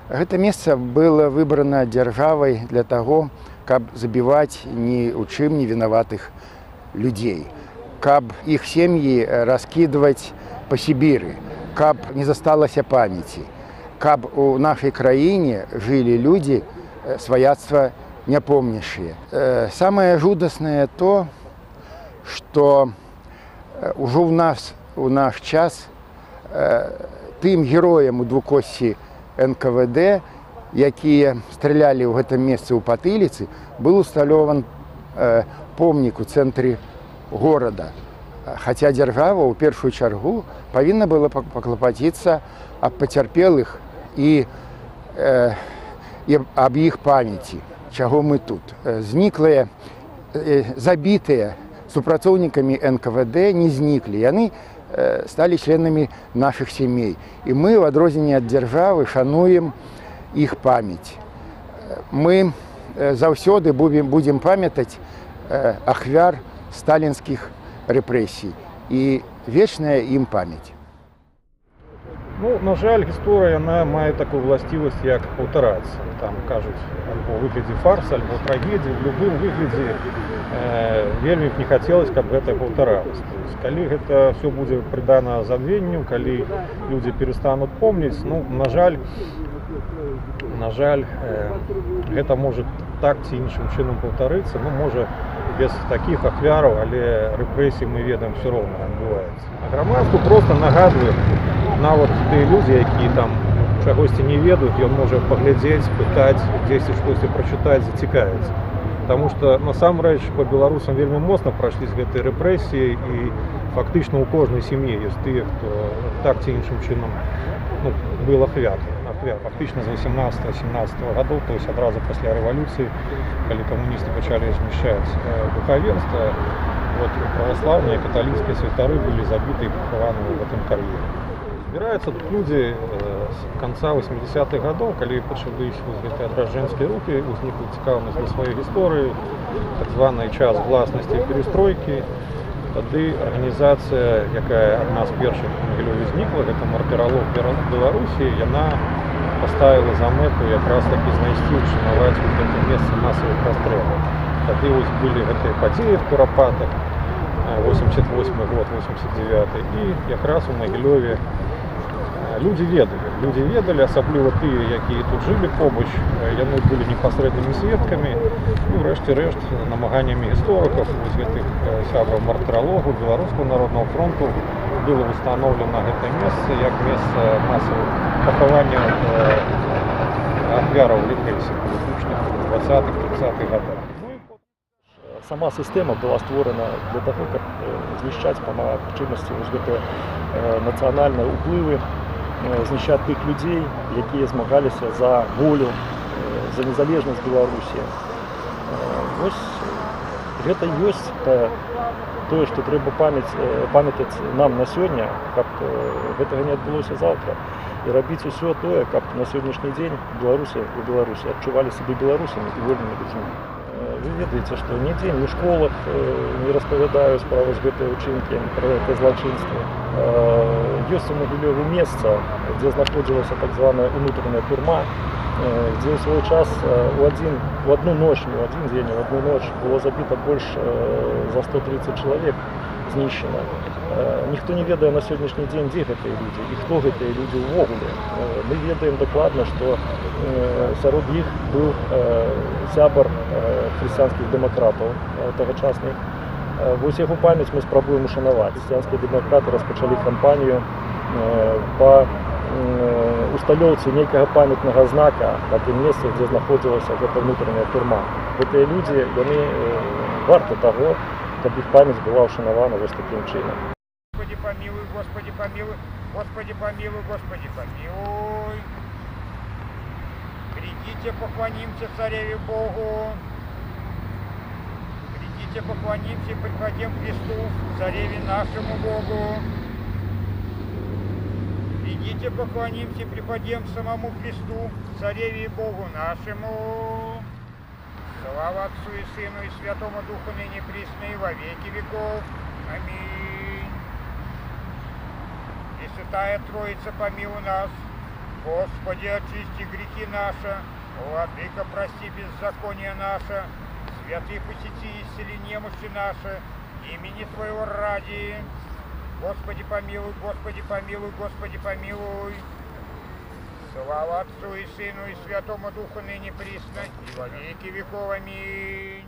Гэта месца было выбрана дзяржавай для таго, каб забіваць ні ў чым не вінаватых людзей, каб іх сем'і раскідваць па Сібіры, каб не засталася памяці, каб у нашай краіне жылі людзі, сваяцтва не помнящие. Самае жудаснае то, што ўжо ў нас у наш час тым героям у двукоссі НКВД, якія стралялі ў гэтым месцы ў патыліцы, был усталёван помнік у цэнтры горада. Хаця дзяржава ў першую чаргу павінна была паклапаціцца аб пацярпелых і аб іх памяці. Чаго мы тут? Зніклыя, забітыя супрацоўнікамі НКВД не зніклі. Яны сталі членамі нашых семей. І мы, ў адрозненне ад дзяржавы, шануем іх памяць. Мы заўсёды будзем памятаць ахвяр сталінскіх рэпрэсій і вечная ім памяць. Ну, на жаль, гісторыя, яна мае такую власцівасць, як паўтарацца. Там кажуць, альбо ў выглядзе фарса, альбо трагедыі, в любым выглядзе вельмі б не хацелось, каб гэта паўтаралася. То есть, калі гэта все будзе прыдана забвенню, калі людзі перастануць помніць, ну, на жаль, гэта можа так ці іншым чынам паўтарыцца, ну, можа, без такіх ахвяраў, але рэпрэсіі, мы ведаем, все роўна адбываюцца. А грамадству просто нагадваем, нават тыя людзі, якія там чагосьці не ведаюць, ён можа паглядзець, пытаць, дзесьці штосьці прачытаць, зацікавіцца. Таму што насамрэч па беларусам вельмі моцна прайшлі з гэтай рэпрэсіі, і фактычна ў кожнай сям'і ёсць тыя, хто так ці іншым чынам, ну, был ахвяр. Ахвяр фактычна з 18-17 гадоў, то есть адразу пасля рэвалюцыі, калі камуністы пачалі знішчаць духавенства, вот, праваслаўныя, каталіцкія святары былі забіты і пахаваны ў гэтым кар'еры. Збіраюцца тут людзі з канца 80-х гадоў, калі пачаліся вось гэтыя адраджэнскія рухі, узнікла цікаўнасць да сваёй гісторыі, так званы час гласнасці і перестройкі. Тады арганізацыя, якая адна з першых у Магілёве знікла, гэта «Мартыралог Беларусі», яна паставіла за мэту якраз такі знайсці, ушанаваць вот гэта месца масавых расстрэлаў. Тады вось былі гэтыя падзеі в Курапатах, 88 год, 89, і якраз у Магілёве людзі ведалі. Людзі ведалі, асабліва тыя, якія тут жылі побач, яны былі непасрэднымі сведкамі, і ўрэшце рэшт намаганнямі гісторыкаў, вось гэтых сябраў мартыралогу Беларускага народнага фронту было установлена гэта месца як месца масавых пахавання ахвяраў рэпрэсій палітычных у 20-х, 30-х годах. Сама сістэма была створана для таго, каб знішчаць па магчымасці вось гэтыя нацыянальныя ўплывы, знішчаць тых людзей, якія змагаліся за волю, за незалежнасць Беларусі. Вось гэта ёсць тое, што трэба памятаць нам на сёння, каб гэтага не адбылося заўтра. І рабіць усё тое, каб на сённяшні дзень беларусы у Беларусі адчувалі сябе беларусамі і вольнымі людзьмі. Вы ведаеце, што нідзе, ні ў школах не распавядаюць пра вось гэтыя ўчынкі, пра гэта злачынства. Ёсць у Магілёве месца, дзе знаходзілася так званая унутраная турма, дзе ў свой час у одну ноч, не ў адзін дзень, а ў одну ноч было забіта больш за 130 чалавек, знішчана. Ніхто не ведае на сённяшні дзень, дзе гэтыя людзі і хто гэтыя людзі ўвогуле. Мы ведаем дакладна, што сярод іх быў сябар хрысціянскіх дэмакратаў тагачасных. Вось яго памяць мы спрабуем ушанаваць. Хрысціянскія дэмакраты распачалі кампанію па усталёўцы нейкага памятнага знака на тым месцы, дзе знаходзілася гэта ўнутраная турма. Гэтыя людзі, яны варты таго, каб іх памяць была ўшанавана вось такім чынам. Господи помилуй, Господи помилуй, Господи помилуй, Господи помилуй. Придите, поклонимся Цареве Богу. Придите, поклонимся и припадем Христу, Цареве нашему Богу. Придите, поклонимся и припадем самому Христу, Цареве и Богу нашему. Слава Отцу и Сыну и Святому Духу, ныне присно и во веки веков. Аминь. Пресвятая Троица, помилуй нас. Господи, очисти грехи наши, Владыка, прости беззаконие наше, святый посети и исцели немощи наши, имени Твоего ради. Господи, помилуй, Господи, помилуй, Господи, помилуй. Слава Отцу и Сыну и Святому Духу, ныне присно и во веки веков. Аминь.